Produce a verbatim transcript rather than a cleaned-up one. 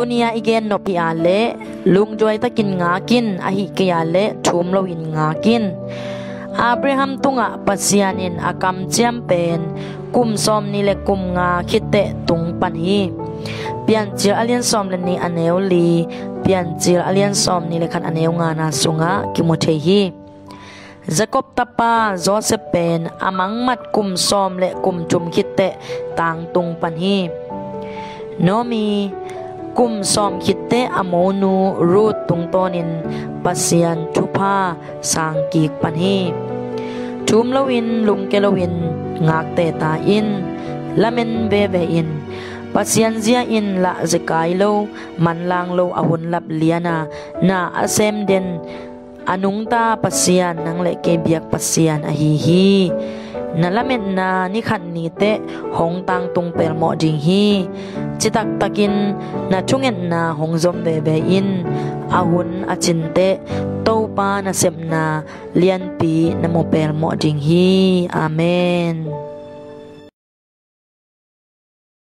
Tuni-a i gen nop hi-a leh lungduai takin ngak in, ahih kei-a leh thum loin ngak in. Abraham tungah Pasian in a kamciam pen kum sawmnih le kum nga khitteh tung pan hi. Piancil a lian sawm le nih a neu li, Piancil a lian sawmnih le khat a neu ngana sungah kimu thei hi. Jakob tapa Josef pen a mangmat kum sawm le kum thum khitteh tangtung pan hi. Naomi kum sawm khitteh a monu Ruth tungtawnin Pasian thupha sangkik pan hi. Thum loin lungke loin ngakte ta in, lamen veve in. Pasian zia in lah zekai lo, manlang lo a hun lap liana na a sem den a nungta Pasian, nang le kei biak Pasian ahi hi. Na lametna nikhat niteh hong tangtung pelmawh ding hi. Citaktakin na thungetna hong zom veve in. A hun a cinteh Topa nasepna lianpi na mu pelmawh ding hi. Amen.